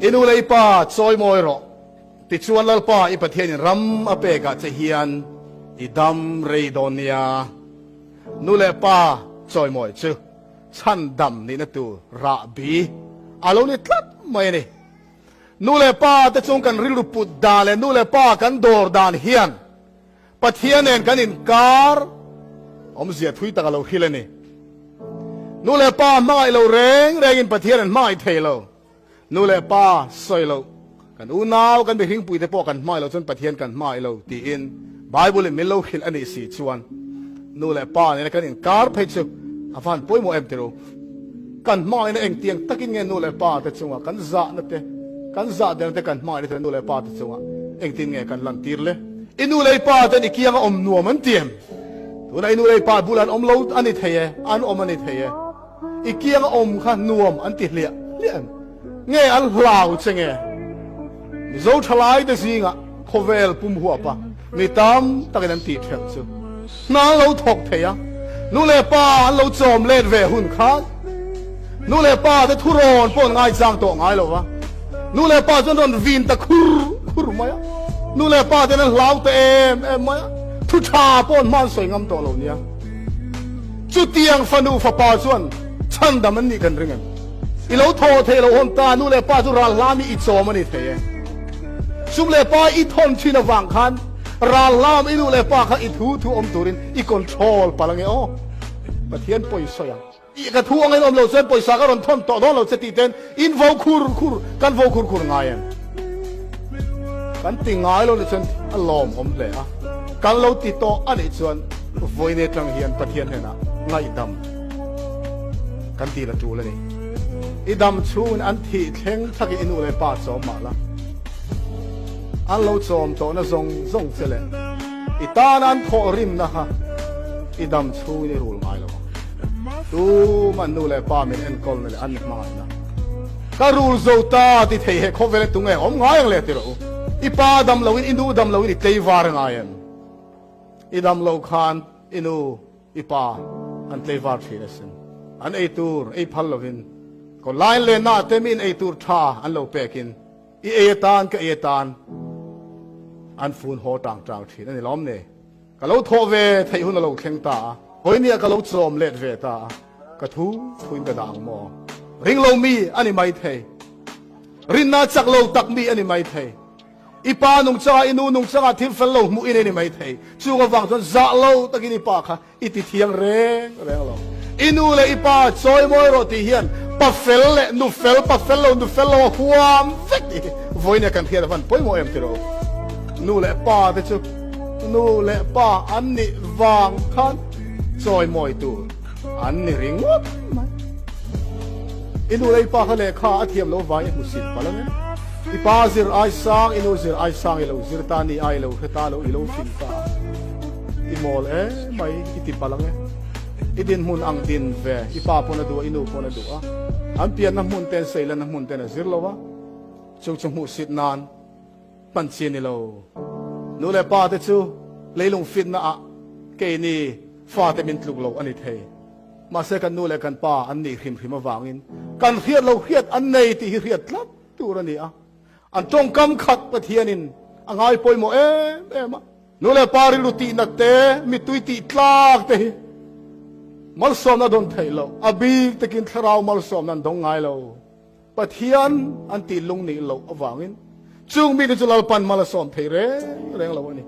I nu leh i pa chawimawi rawh. Tichuan Lalpa i Pathianin ram a pekah che hian i dam rei dawn nia. Nu leh pa chawimawi chu chhandam nihna tur rahbi a lo ni tlat mai a ni. Nu leh pa te chung kan rilru put dan leh nu leh pa kan dawr dan hian Pathian nen kan inkar awmzia thui tak a lo hrilh a ni. Nu leh pa hmangaih lo reng rengin Pathian an hmangaih thei lo. Nu leh pa sawi loh, kan unau, kan mihringpuite pawh kan hmangaih loh chuan Pathian kan hmangaih lo tiin Bible in min lo hrilh a nih si chuan nu leh pa nena kan inkar phei chu a van pawimawh em tirh u. Kan hmangaihna engtiang takin nge nu leh pa te chunga kan zahna te, kan zahderna te kan hmangaihna te nu leh pa te chunga engtin nge kan lantir le? I nu leh i pa ten i kianga awm nuam an ti em? Tunah i nu leh i pa bulah an awm lo a ni thei e, an awm a ni thei e. I kianga awm kha nuam an ti hliah hliah em? Nge an hlau che nge? Mizo thalai te zingah khawvel pum huapa mi tam takin an tih thelh chu hna an lo thawk thei a, nu leh pa an lo chawm let ve hun khan nu leh pa te thurawn pawh an ngaichang tawh ngai lo va, nu leh pa chuan rawn vin ta khur khur mai a, nu leh pa ten an hlau ta em em mai a, thu tha pawh an hma an sawi ngam tawh lo nia. Chutiang fanu fapa chuan chhandam an nih kan ring em? I lo thaw thei lo hawn ta, nu leh pa chu ral hlam i i chawm a ni thei e. Sum leh pa i thawn thin avang khan ral hlam i nu leh pa kha i thu thu awm turin i control palh ange aw. Pathian pawi sawi ang. I ka thu angin awm lo chuan pawisa ka rawn thawn tawh dawn lo che tih ten in vo khur khur kan vo khur khur ngai em? Kan ti ngai lo nih chuan a lawmawm hle a, kan lo ti tawh a nih chuan vawiin atang hian Pathian hnenah ngaihdam kan dil a tul a ni. I dam chhungin an thih thleng thlakin i nu leh pa chawm mah la, an lo chawm tawhna zawng zawng che leh i tana an thawh rimna kha i dam chhungin i rul ngai lo ang. Tuman nu leh pa min enkawlna leh an hmangaihna ka rul zo ta ti thei he khawvel e tunge awm ngai ang le ti rawh u. I pa dam loin i nu dam loin i tleivar ngai em? I dam lo khan i nu I pa an tleivar thin asin. An ei tur ei phal lovin ko line lenna ah te miin ei tur tha an lo pekin i ei atan ka ei atan an fun haw tang tang thin a ni lawm ni. Ka lo thawh ve theih hun a lo thleng ta a, vawinia ka lo chawm let ve ta a, ka thu thuin ka dah ang maw? Ring lo mi a ni mai thei. Rinna chak lo tak mi a ni mai thei. I pa nungchangah, i nu nungchangah thil fel lo hmuh i nei ni mai thei. Chung avang chuan zah lo takin i pa kha i ti thiang reng reng lo. I nu leh i pa chawimawi rawh tih hian pa fel leh nu fel, pa fel lo, nu fel lo a huam vek tih hi vawiin kan hriat avan pawimawh em tiraw? Nu leh pa te chu nu leh pa an nih vang khan chawimawi tur an ni ringawt mai. I nu leh i pa kha lehkha a thiam lo vangin i hmu sit palh ang e. I pa zir ai sang, i nu zir ai sang i lo zir ta ni a, i lo hre ta lo, i lo fing ta a. I mawl emai i ti palh ang e. I dinhmun ang din ve, i pa pawn a duh a, i nu pawn a duh a. An pianna hmun ten seilanna hmun ten a zir lo a, chu chu hmuhsit nan hman chi a ni lo. Nu leh pa te chu leilung fitna ah keini fate min tluk lo a ni thei. Mahse kan nu leh kan pa an nih hrim hrim avangin kan hriat lo hriat an nei tih hi hriat tlat tur a ni a. An tawngkam khat Pathianin a ngai pawimawh em em a. Nu leh pa rilru tihnat te, mittui tih tlak te hi malsawmna dawn theih loh, a bik takin thlarau malsawmna an dawng ngai lo. Pathian an tih lung nih loh avangin chung mite chu Lalpan mal a sawm thei reng reng lo a ni.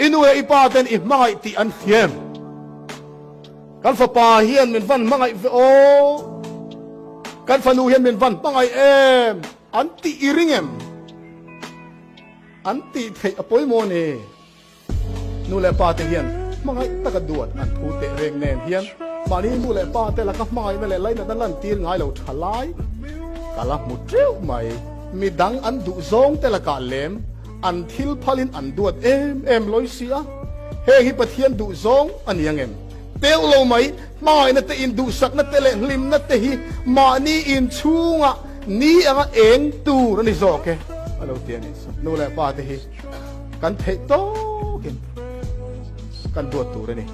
I nu leh i pa ten i hmangaih tih an hriam. Kan fapa hian min van hmangaih ve aw, kan fanu hian min van hmangaih em an tih i ring em? An tih theih a pawimawh a ni. Nu leh pa te hian hmangaih taka duat an phu teh reng nen hian mahni nu leh pa te laka hmangaihna leh lainatna lantir ngai lo tha lai ka la hmu teuh mai. Midang an duh zawng te lakah lem an thil phalin an duat em em lawi si a, heng hi Pathian duh zawng a ni ang em? Teuh lo mai, hmangaihna te induhsakna te leh hlimna te hi mahni inchhungah ni anga eng tur a ni zawk e a lo ti a ni. Nu leh pa te hi kan theih tawkin kan duat tur a ni.